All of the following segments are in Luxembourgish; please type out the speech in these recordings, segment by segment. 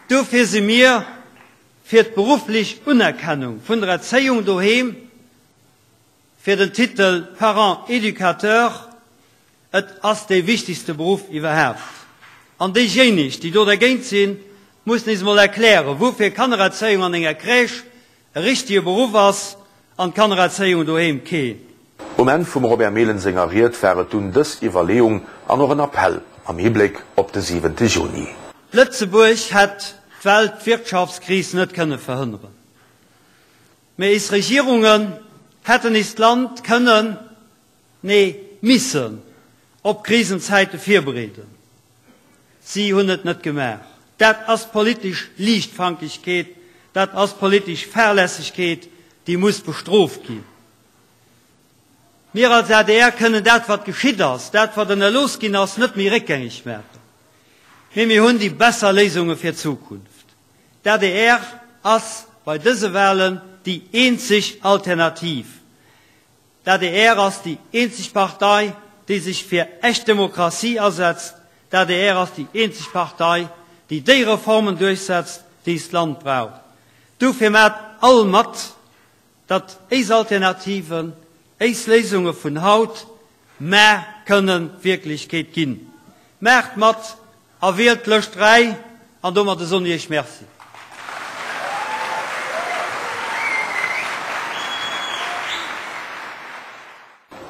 Dofir si mir fir d'berufflech Unerkennung vun der Erzéiung doheem, fir den Titel Parent éducateur. Et ass dee wichtegste Beruff iwwerhaapt. An déijéineg, déi do dergéint sinn, mussen eis emol erklären, woufir Kannererzéiung an enger Crèche e richtege Beruff ass an d'Kannererzéiung doheem keen. Um Enn vum Robert Mehlen senger Ried war et dunn dës Iwwerleeung an och en Appell am Hibléck op de siwente Juni. Lëtzebuerg hätt d'Weltwirtschaftskris net kënne verhënneren, mee is Regierungen hätten ist Land kënnen, nee missen, op Krisenzäite virbereeden. Si hunn et net gemaach. Dat ass politesch Liichtfankegkeet, dat ass politesch Fahrlässegkeet, déi muss bestrooft ginn. Mir als adr kënnen dat, wat geschitt ass, dat, wat ënnerlooss ginn ass, net méi réckgängeg maachen. Mee mir hunn déi besser Léisunge fir d'Zukunft. D'adr ass bei dëse Wahlen déi eenzeg Alternativ. D'adr ass déi eenzeg Partei, déi sech fir echt Demokratie asetzt. D'adr ass déi eenzeg Partei, déi déi Reformen duerchsetzt, déi est Land brauch. Dofir maacht all mat, datt éis Alternativen, éis Léisunge vun haut mar kënnen Wierklechkeet ginn. Maacht mat a wielt d'Lëscht 3 an domadde soen ech Iech Merci.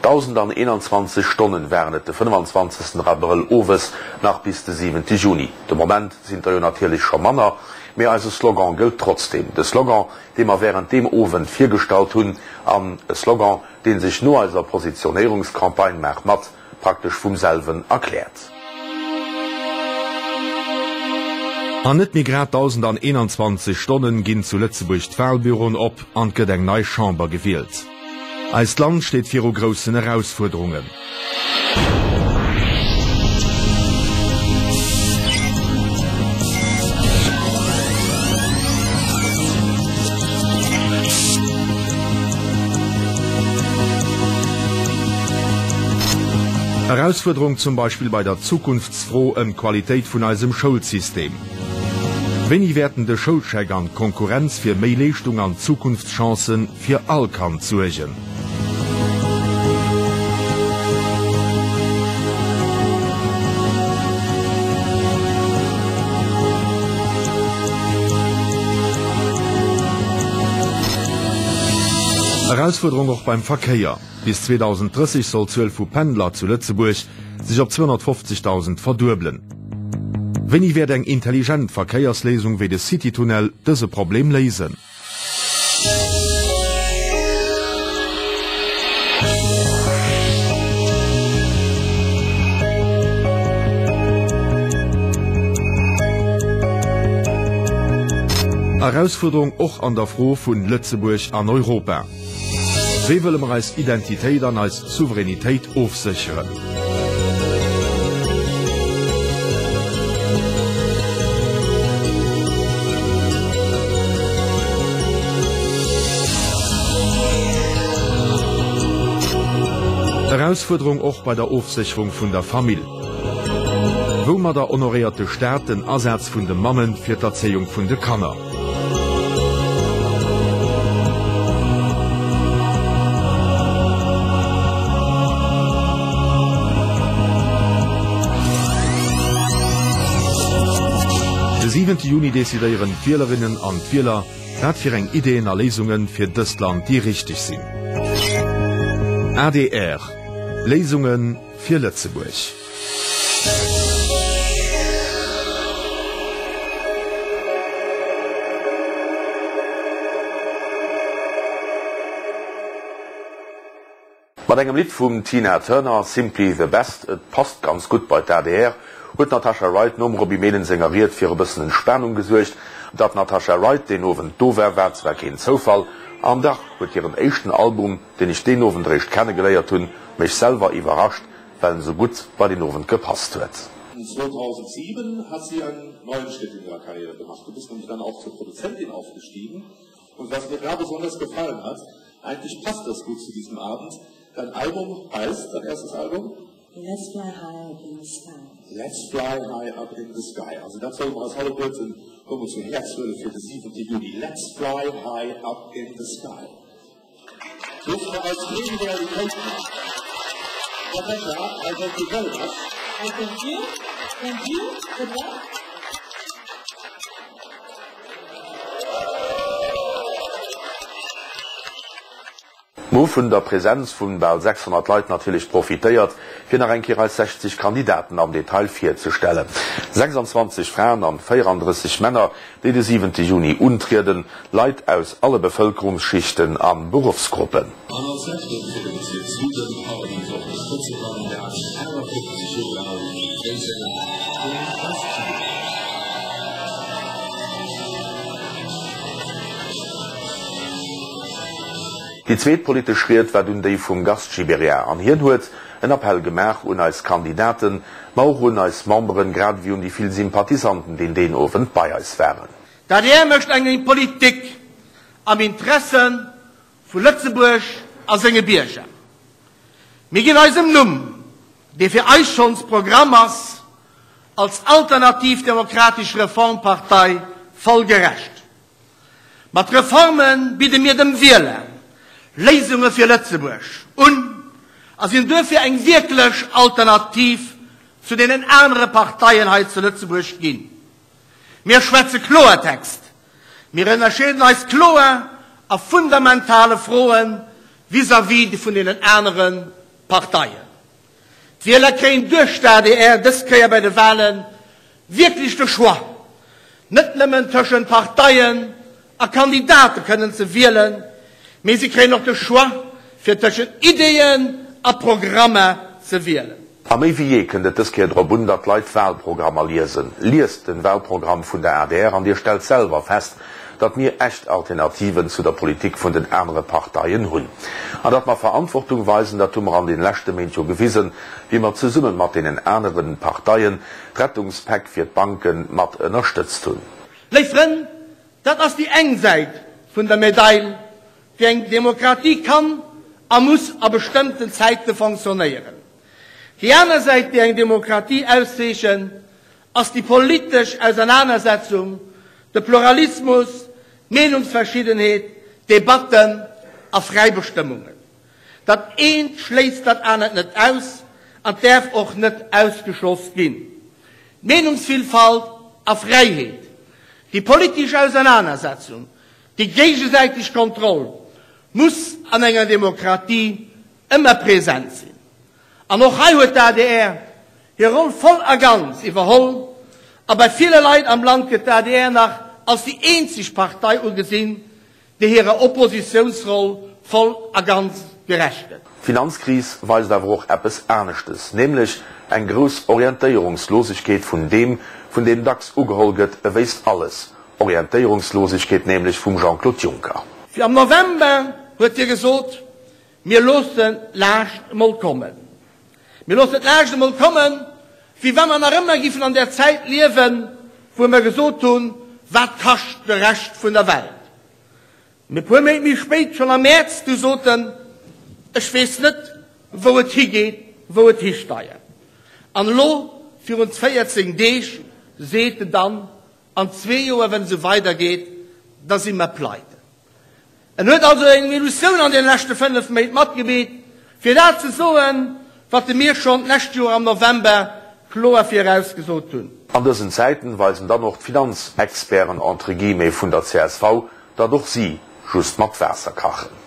Dausendanyeenanzwanzeg Stonnen waren et de 25 Abrëll owes nach bis de siwente Juni. De Moment sinn der jo natierlech scho manner, mee eise Slogan gëllt trotzdeem. De Slogan, dee mer wärend deem Owend virgestallt hunn, an e Slogan, dee sech no eiser Positionéierungscampagne Maach mat! praktesch vum selwen erkläert. An net méi grad 1.021 Stonnen ginn zu Lëtzebuerg d'Wahlbüroen op an 't gëtt eng nei Chamber gewielt. Eist Land steet viru groussen Erausfuerderungen. Erausfuerderung zum Beispill bei der Zukunftsfro ëm d'Qualitéit vun eisem Schoulsystem. Wéini wäerten de Schoulscheck an d'Konkurrenz fir méi Leeschtung an Zukunftschancen fir all Kand suergen? Erausfuerderung och beim Verkéier. Bis 2030 soll d'Zuel vu Pendler zu Lëtzebuerg sech op 250.000 verduebelen. Wéini wäert eng intelligent Verkéiersléisung wéi de Citytunnel dëse Problem léisen? Erausfuerderung och an der Fro vun Lëtzebuerg an Europa. Wéi wëlle mer eis Identitéit an eis Souveränitéit ofsécheren? Erausfuerderung och bei der Ofsécherung vun der Famill. Woumadder honoréiert de Staat den Asaz vun de Mammen fir d'Erzéiung vun de Kanner? De siwente Juni decidéieren d'Wielerinnen an d'Wieler, wat fir eng Ideeën a Léisunge fir dëst Land déi richteg sinn. Adr, Léisunge fir Lëtzebuerg. Mat engem Lidd vum Tina Turner, Simply the Best, et passt ganz gutt bei d'ADR, huet d'Natasha Wright nom Roby Mehlen senger Ried fir e bëssen Entspanung gesuergt. Datt d'Natasha Wright deen Owend do war, war zwar keen Zoufall, an dach huet hiren éischten Album, deen ech deen Owend eréischt kennegeléiert hunn, mech selwer iwwerrascht, well en sou gutt bei den Owend gepasst huet. 2007 hat sie einen neuen Schritt in ihrer Karriere gemacht. Du bist nämlich dann auch zur Produzentin aufgestiegen. Und was mir da besonders gefallen hat, eigentlich passt das gut zu diesem Abend. Dein Album heißt, dein erstes Album? Let's fly high up in the sky. Let's fly high up in the sky. Also dat solle mer eis alleguerten. Homo zu Häerz huele fir de 7 Juni. Let's fly high up in the sky. Loosse mer eis keng Realitéit maachen. Natasha, I thank you very much. I thank you. Thank you. Good luck. Mer hu vun der Präsenz vun bal 600 Leit natierlech profitéiert, fir nach eng Kéier eis 60 Kandidaten am Detail virzestellen. 26 Fraen an 34 Männer, déi de siwente Juni untrieden, Leit aus alle Bevëlkerungsschichten an Beruffsgruppen. An als leschten fir de Bezierk Süden allerdéngs och de Spëtzekandidat, 51 Joer al, vu Fréiseng, de Gast Gibéryen. Déi zweet politesch Ried war dunn déi vum Gast Gibéryen an hien huet en Appell gemaach un eis Kandidaten, ma och un eis Memberen, grad ewéi un déi vill Sympathisanten, déi deen Owend bei eis waren. D'adr mécht eng Politik am Interesse vu Lëtzebuerg a senge Bierger. Mir ginn eisem Numm, dee fir eis schonns Programm ass, als alternativ demokratesch Reformpartei voll gerecht. Mat Reforme bidde mir dem Wieler Léisunge fir Lëtzebuerg un a sinn duerfir eng wierklech Alternativ zu deenen anere Parteien hei zu Lëtzebuerg ginn. Mir schwätze Kloertext, mir ënnerscheeden eis kloer a fundamentale Froe vis-à-vis vun deenen anere Parteien. D'Wieler kréien duerch d'ADR dës Kéier bei de Wale wierklech de Choix, net nëmmen tëschent Parteien a Kandidate kënnen ze wielen, mee si kréien och de Choix, fir tëschent Ideeën a Programmer ze wielen. A méi wéi jee kënnt et dës Kéier drop un, datt d'Leit d'Wahlprogrammer liesen. Liest den Wahlprogramm vun der adr an dir stellt selwer fest, datt mir echt Alternativen zu der Politik vun den anere Parteien hunn. An datt mer Verantwortung weisen, dat hu mer an den leschte Méint jo gewisen, wéi mer zesummen mat deenen aneren Parteien d'Rettungspäck fir d'Banken mat ënnerstëtzt hunn. Léif Frënn, dat ass déi eng Säit vun der Medail, wéi eng Demokratie kann a muss a bestëmmten Zäite fonctionnéieren. Déi aner Säit, déi eng Demokratie auszeechent, ass déi politesch Ausernanersetzung, de Pluralismus, d'Meenungsverschiddenheet, Debatten a fräi Bestëmmungen. Dat eent schléisst dat anert net aus an däerf och net ausgeschloss ginn. D'Meenungsvillfalt a Fräiheet, déi politesch Ausernanersetzung, déi géigesäiteg Kontroll muss an enger Demokratie ëmmer present sinn. An och hei huet d'ADR hir Roll voll a ganz iwwerholl a bei ville Leit am Land gëtt d'ADR nach als déi eenzeg Partei ugesinn, déi hirer Oppositiounsroll voll a ganz gerecht gëtt. D'Finanzkris weist awer och eppes aneschtes, nämlech eng grouss Orientéierungslosegkeet vun deem, vun deem dacks ugeholl gëtt, e wéisst alles, Orientéierungslosegkeet nämlech vum Jean-Claude Juncker. Fir am November huet hie gesot, Mir loossen d'Laascht emol kommen. Mir loossen d'Laascht emol kommen, wéi wa mer nach ëmmer giffen an där Zäit liewen, wou mer gesot hunn, Wat kascht de Rescht vun der Welt? Mee e puer Méint méi spéit, schonn am Mäerz, du sot en, Ech weess net, wou et higeet, wou et histeiert. An elo, virun 14 Deeg, seet en dann, An zwee Joer, wann et esou weidergeet, da si mer pleite. En huet also eng Evolutioun an deene leschte 5 Méint matgemeet, fir dat ze soen, wat e mir schonn d'lescht Joer am November kloer virausgesot hunn. An dësen Zäiten weisen dann och d'Finanzexperten entre guillemets vun der csv, datt och si just mat Waasser kachen.